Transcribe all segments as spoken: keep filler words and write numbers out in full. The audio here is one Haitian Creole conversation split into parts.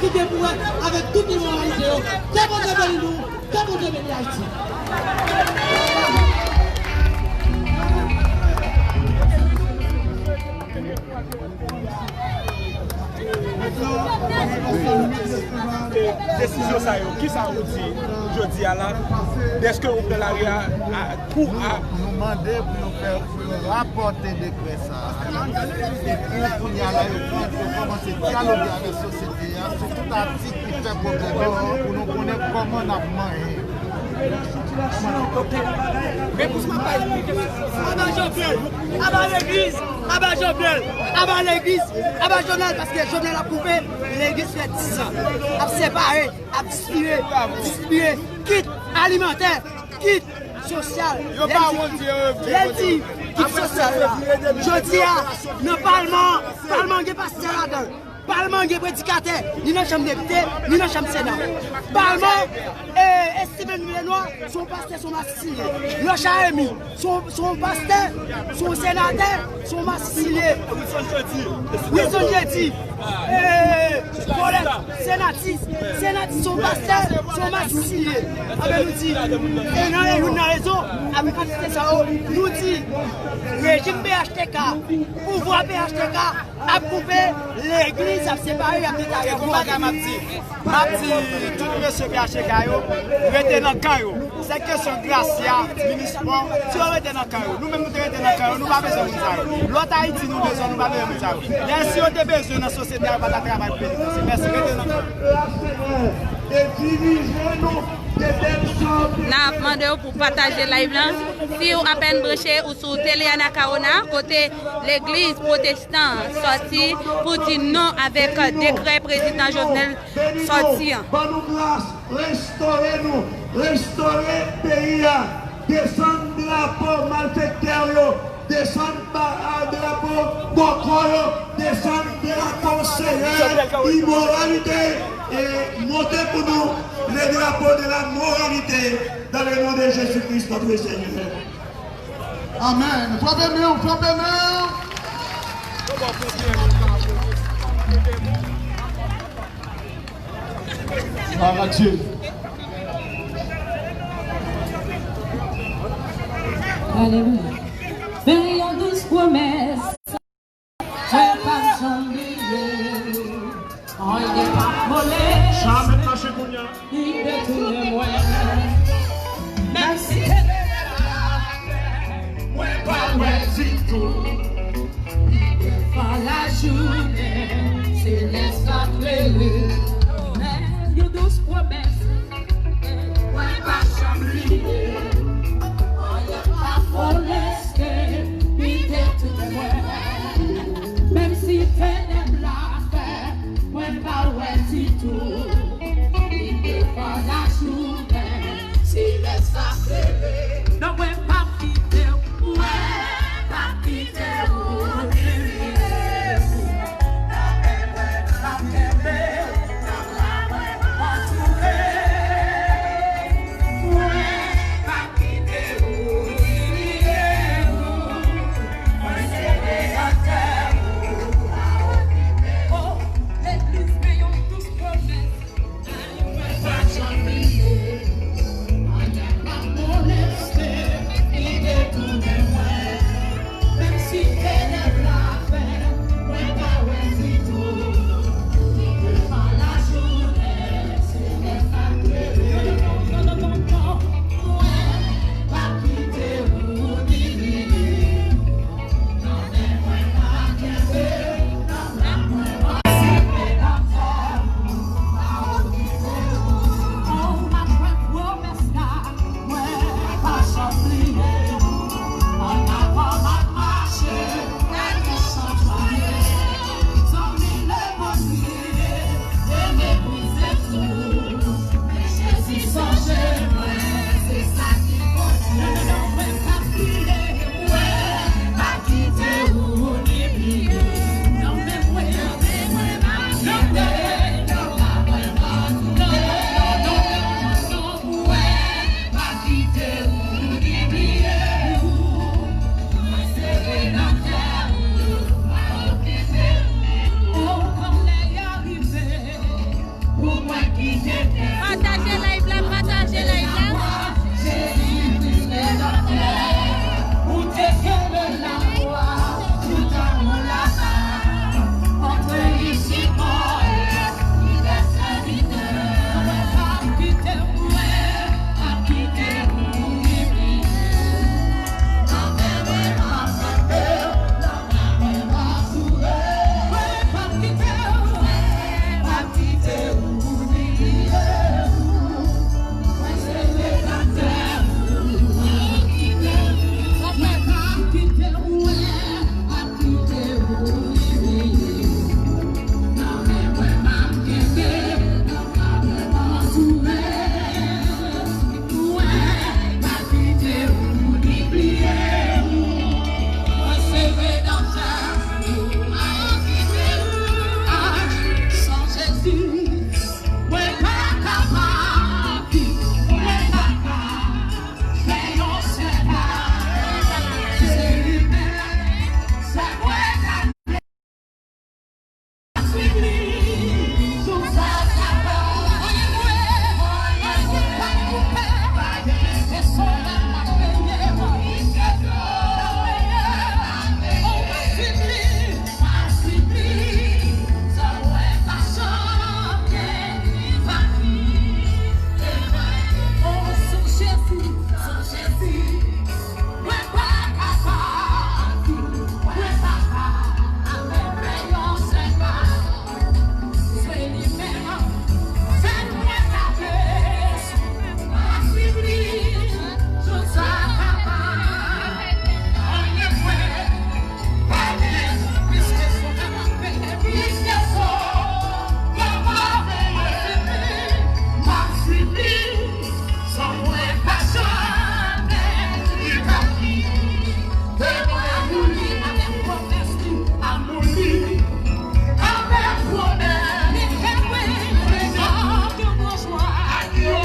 Kite pou wè avèk tout imoralite yo. Ke Bondye beni nou, ke Bondye beni Ayiti. Desizyon sa yo, kisa ou di jodi a la? Dèske ou pran lari a, a, kou a? Nou mande pou yo fè, pou yo rapòte dekrè sa a. E pou kounye a la, yo pran, yo kòmanse dyaloge avèk sosyete a sou tout atik ki fè pwoblèm yo, pou nou konnen kòman n ap manyen. Aba Jovenel, aba legliz, aba Jovenel, aba legliz, aba Jovenel, paske Jovenel ap koupe legliz fè dis an, ap separe, ap distribiye, distribiye kit alimantè, kit sosyal. Lè l di, lè l di kit sosyal la, jodi a, nan palman, palman gen pastè ladan l. Palman gen predikatè, ni nan chanm depite, ni nan chanm sena. Palman, e, e Steven Villenoi, se yon pastè, se yon masisilye. Loch Aremi, se yon, se yon pastè, se yon senatè, se yon masisilye. Wilson Jeudi, e, Colette, senatis, senatis, se yon pastè, se yon masisilye. Anben nou di, e nan youn nan rezon, avèk kantite sa yo, nou di, rejim P H T K, pouvwa P H T K, ap koupe legliz, ap separe, ap detare. E gon bagay m ap di, m ap di tout mesye P H T K yo, rete nan kan yo. Se kesyon grasya, minis pò, si yo rete nan kan yo. Nou menm nou te rete nan kan yo, nou pa bezwen moun sa yo. Lòt Ayiti nou bezwen, nou pa bezwen moun sa yo. Dayè si yo te bezwen nan sosyete a, yo pa ta travay pou peyi franse. Mèsi, rete nan kan yo. N ap mande w pou pataje live lan. Si w apèn branche, ou sou Tele Anacaona, kote legliz pwotestan sòti pou di non avèk dekrè prezidan Jovenel sòti an. Ban nou gras, restore nou, restore peyi a, desann drapo malfektè yo, desann ba-, a, drapo bòkò yo, desann drapo seyè imoralite, e monte pou nou le drapo de la moralité dans le nom de Jésus-Christ, notre Seigneur. Amèn. Frape men w, frape men w. Gloire à Dieu. Alelouya. Fè yon dous pwomès. Mwen p ap janm bliye. Anyen p ap vole. Sa mèt mache kounye a. Li detounen mwen. Menm si te leve la, mwen pa wè ditou. Li devan lajounen, silans la klere. Men yon dous pwomès. Mwen pa janm bliye. Anyen p ap vole. Kite tout mwen, menm si tenèb la fè mwen pa wè ditou. Li devan lajounen, silans la klere. Non, mwen p ap kite w, mwen p ap kite w, kite w. Nan men mwen, nan men mwen. Pataje live la, pataje live la.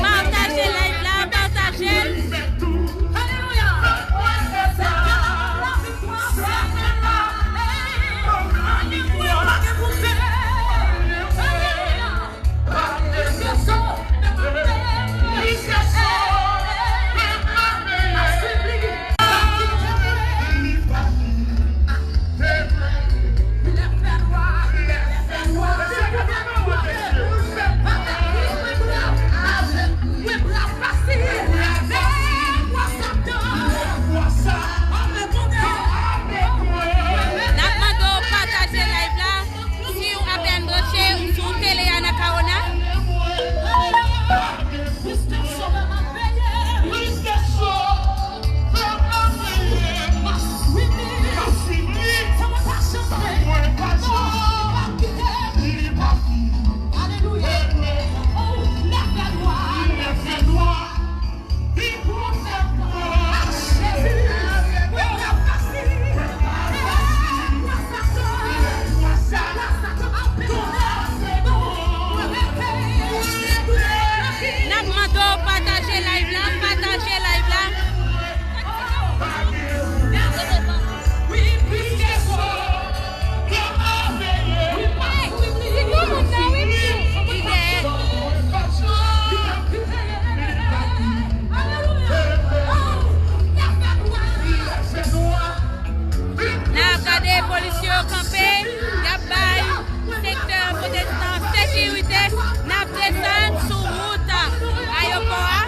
Pataje live la, pataje l. N ap mande w pataje live la. Si w apèn branche, si w tele a nan kawona. N ap mande w pataje live la, pataje live la. N ap gade polisye yo kanpe, y ap bay sektè pwotestan sekirite, n ap desann sou wout ayewopò a.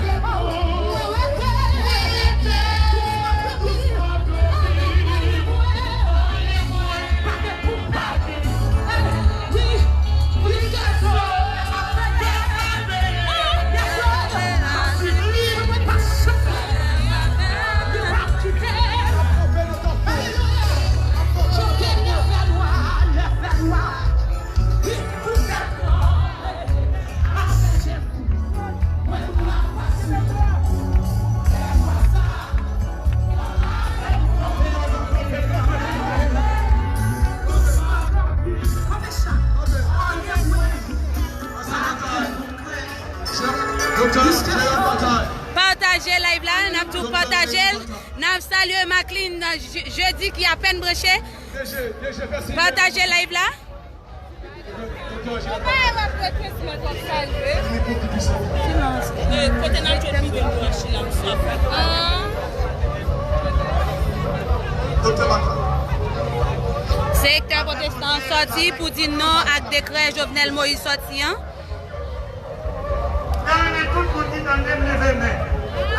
Pataje live la, n ap tou pataje l. N ap salye Macklin, je-, jedi ki apèn branche. Pataje live la. Ou pa wè Prince Mwen t ap salye? Sòti pou di non ak dekrè Jovenel Moïse sòti an. Nan men tout moun ki tande m leve men.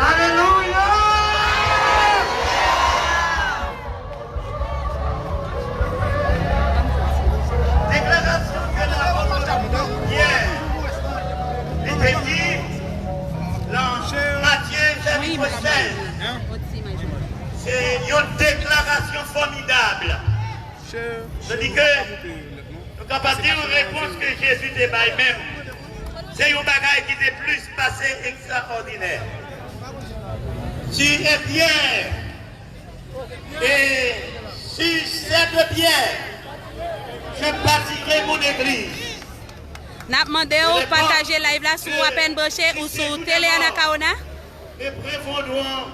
Alelouya! Deklarasyon ke lapot Pyè, li te di nan Matye chapit sèz, se yon deklarasyon fòmidab. Sa di ke nou kapab di yon repons ke Jezi te bay menm, se yon bagay ki te plis pase ekstraòdinè. Si e Pyè, et si cette pierre, je bâtirai mon église. N ap mande w pataje live la si w apèn branche ou sou Tele Anacaona. Ne prévaudront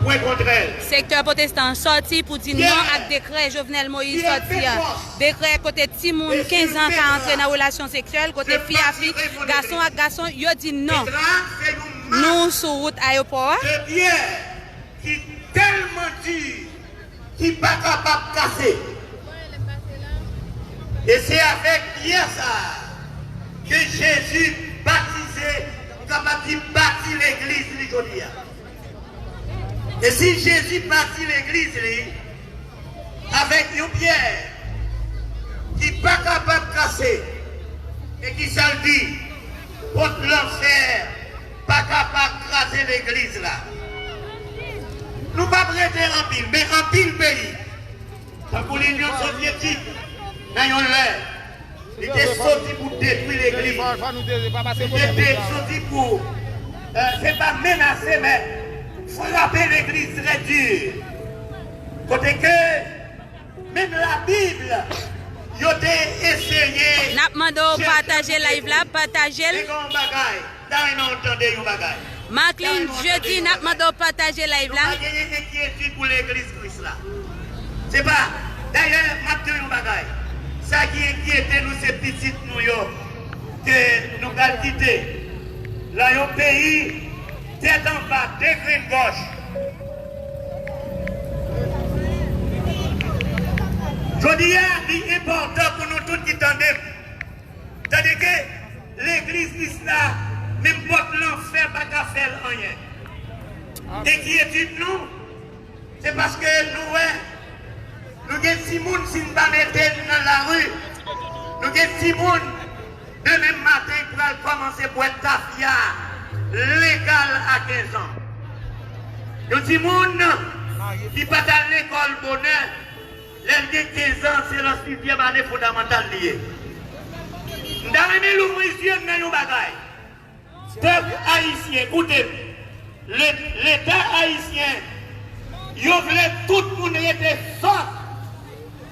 point contre elle. Sektè pwotestan an sòti pou di non ak dekrè Jovenel Moïse sòti an. Dekrè kote timoun kenz an ka antre nan relasyon seksyèl, kote fi a fi, gason ak gason, yo di non. Nou sou wout ayewopò a. De pierre qui tèlman di ki pa kapab kase. E se avèk pyè sa a ke Jezi batize, nou kapab di bati legliz li jodi a. E si Jezi bati legliz li avèk yon pyè ki pa kapab kase, e ki sa l di, pòt lanfè pa kapab kraze legliz la. Nou p ap rete anpil, men anpil peyi, tankou Linyon Sovyetik, nan yon lè, li te soti pou detwi legliz. Li te de-, soti pou, eh, se pa menase, men frape legliz trè di. Kote ke menm Labib, yo te eseye. N ap mande w pataje live la, pataje l. Macklin Jeudy, n ap mande w pataje live la. Nou pa genyen enkyetid pou legliz Kris la. Se pa, dayè, m ap di w yon bagay. Sa ki enkyete nou, se pitit nou yo ke nou pral kite nan yon peyi tèt anba, degrenngòch. Jodi a, li enpòtan pou nou tout ki tande m. Tande ke legliz Kris la, menm pòt lanfè pa ka fè l anyen. Enkyetid nou, se paske nou wè, nou gen timoun, si n pa mete l nan lari, nou gen timoun, demen maten, pral kòmanse bwè tafya legal a kenz an. Yon timoun ki pa t al lekòl bonè, lè l gen kenz an, se nan sizyèm ane fondamantal li ye. M ta renmen louvri zye m nan yon bagay. Pèp ayisyen, koute m. Le-, Leta ayisyen, yo vle tout moun rete sòt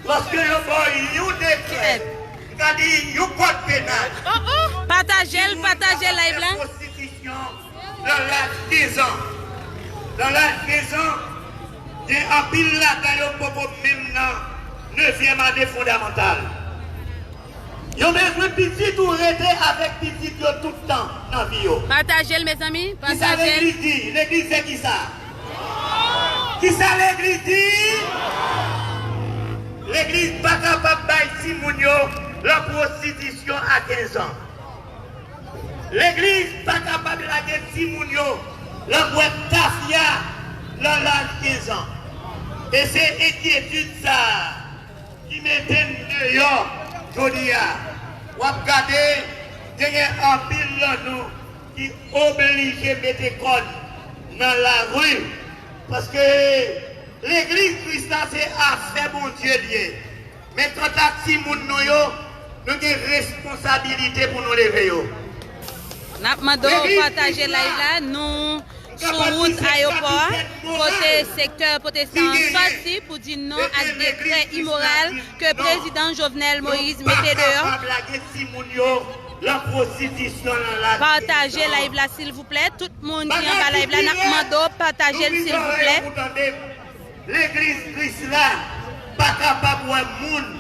lòske yo ba w yon dekrè, m ka di yon kòd penal. Pataje l, pataje live la. Pwostitisyon nan laj kenz an. Nan laj kenz an, gen anpil ladan yo poko menm nan nevyèm ane fondamantal. Yo bezwen pitit ou rete avèk pitit yo tout tan nan vi yo. Pataje l, mezanmi. Kisa legliz di? Legliz se kisa? Kisa legliz di? Legliz pa kapab bay timoun yo lan pwostitisyon a kenz an. Legliz pa kapab lage timoun yo lan bwè tafya lan laj kenz an. E se enkyetid sa a ki mete n deyò jodi a. W ap gade, genyen anpil lan nou ki oblije mete kò n nan lari, paske legliz Kris la se afè Bondye l ye. Men kanta timoun nou yo, nou gen responsabilite pou nou leve yo. N ap mande w pataje live la, nou sou wout ayewopò a, kote sektè pwotestan an sòti pou di non ak dekrè imoral ke prezidan Jovenel Moïse mete deyò. Pataje live la, silvouplè. Tout moun ki anba live la, n ap mande w pataje l, silvouplè. Legliz Kris la pa kapab wè moun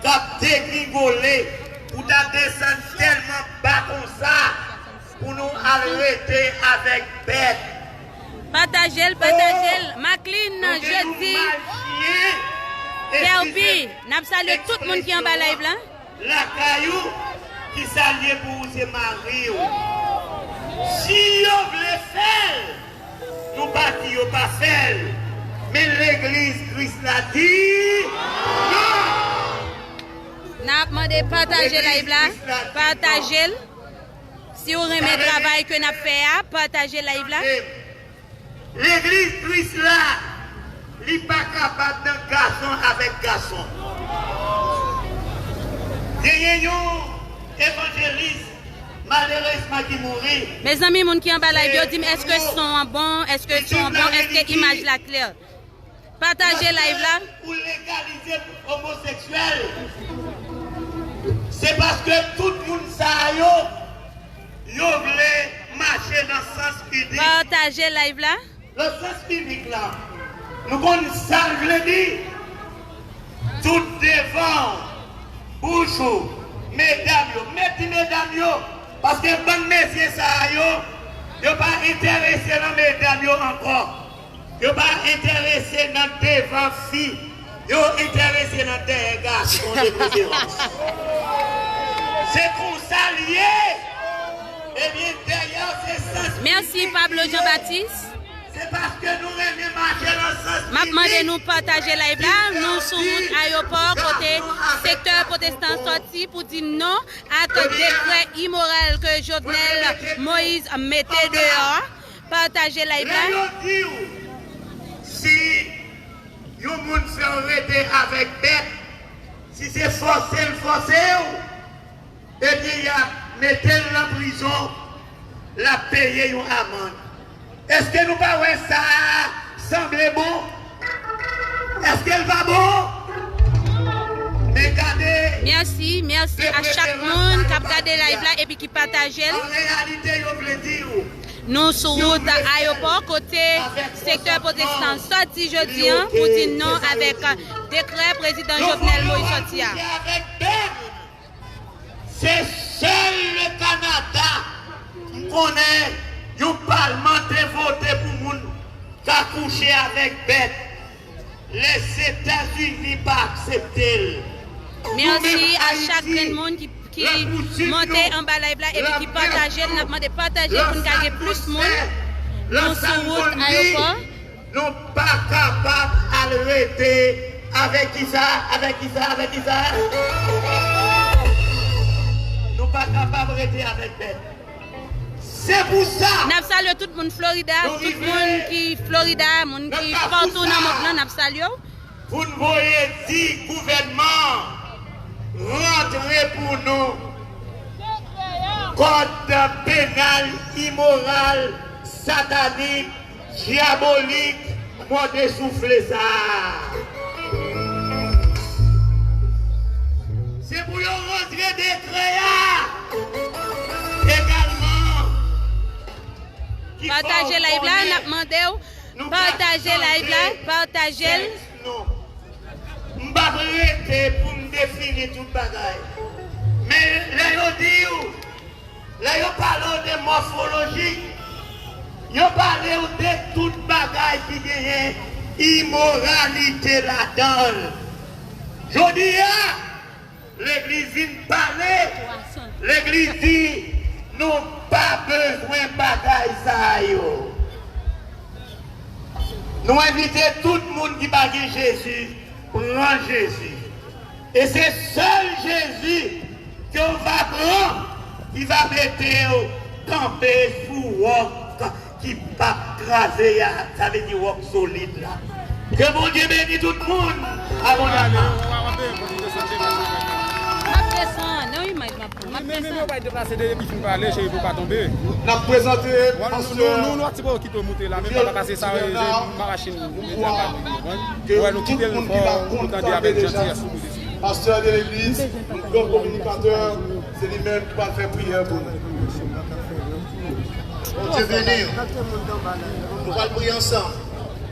k ap degringole pou ta desann tèlman ba konsa pou nou al rete avèk bèt. Pataje l, pataje l. Macklin, Jeudy, Kerby, n ap salye tout moun ki anba live la. Lakay ou, ki sa l ye pou ou, se mari w. Si yo vle fè l, nou pa di yo pa fè l. Men legliz Kris la di non. N ap mande pataje live la, pataje l. Si w renmen travay ke n ap fè a, pataje live la. Legliz Kris la, li pa kapab nan gason avèk gason. Genyen yon evanjelis, malerezman, ki mouri. Mezanmi, moun ki anba live yo, di m, èske son an bon? Èske son an bon? Èske imaj la klè? Pataje live la. Pou legalize omoseksyèl, se paske tout moun sa yo, yo vle mache nan sans inik. Pataje live la. Nan sans inik la, nou konn sa l vle di? Tout devan bouch ou, medam yo, mèt di medam yo, paske bann mesye sa yo, yo pa enterese nan medam yo ankò. Yo pa enterese nan devan fi, yo enterese nan dèyè gason de preferans. Se konsa l ye. Ebyen, dèyè se sans inik. Mèsi, Pablo Jean Baptiste. Se paske nou renmen mache nan sans inik. M ap mande nou pataje live la. Nou sou wout ayewopò, kote sektè pwotestan sòti pou di non ak dekrè imoral ke Jovenel Moïse mete deyò. Pataje live la. Lè yo di w, si yon moun fè w rete avèk bèt, si se fòse l fòse w, ebyen, y ap mete l nan prizon, l ap peye yon amann. Èske nou pa wè sa a sanble bon? Èske l pa bon? Men gade. Mèsi, mèsi a chak moun k ap gade live la epi ki pataje l. An reyalite, yo vle di w, nou sou wout ayewopò, kote sektè pwotestan sòti jodi a pou di non avèk dekrè prezidan Jovenel Moïse sòti a. Se sèl le Kanada m konnen yon palman te vote pou moun ka kouche avèk bèt. Lèzetazini pa aksepte l. Mèsi a chak grenn moun ki, ki monte anba live la epi ki pataje l. N ap mande pataje pou n ka gen plis moun. Nou sou wout ayewopò. Nou pa kapab al rete avèk kisa, avèk kisa, avèk kisa? Nou pa kapab rete avèk bèt. Se pou sa. N ap salye tout moun Florida, tout moun ki Florida, moun ki patou nan mond lan, n ap salye w. Pou n voye di gouvènman rantre pou nou kòd penal imoral, satanik, dyabolik, mòde soufle sa a. Se pou yo rantre dekrè a egalman. Pataje live la, n ap mande w. Pataje live la, pataje l. M p ap rete pou m defini tout bagay. Men lè yo di w, lè yo pale w de mòfoloji, yo pale w de tout bagay ki genyen imoralite ladan l. Jodi a, legliz vin pale, legliz di, nou pa bezwen bagay sa yo. Nou envite tout moun ki pa gen Jezi, pran Jezi. E se sèl Jezi ke w va pran ki va mete w kanpe sou wòk ki p ap kraze a, sa vle di wòk solid la. Ke Bondye beni tout moun abondamman. M ap desann, nan imaj m ap pran. M ap desann. N ap prezante pastè Juvenal Mouvwa, ke tout moun ki va konn sa vle deja, pastè de legliz, yon gran kominikatè, se li menm ki pral fè priyè pou nou. Bondye beni w. Nou pral priye ansanm.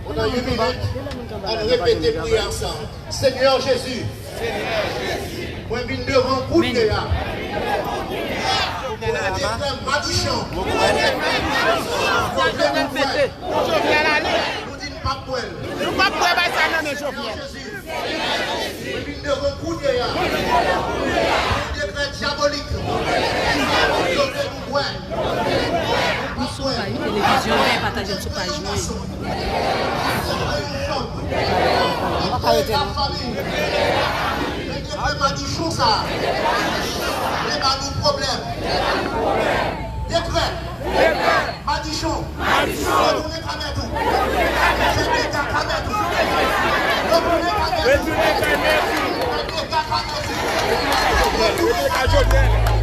Pandan yon minit, ann repete priyè ansanm. Senyè Jezi, mwen vin devan w kounye a. Mwen deklare m madichon. Mwen deklare m madichon. Nou di n p ap bwè l. Nou p ap bwè bay sa nan men Jovenel. Senyè Jezi, mwen vin devan w kounye a. Sou paj mwen. Mwen pa ka rete non. Dekrè madichon sa. Li ba nou pwoblèm. Dekrè. Madichon. Retounen Kamèt ou. Fè dega Kamèt ou. Retounen Kamèt ou. Fè dega Kamèt ou. Retounen Kamèt ou.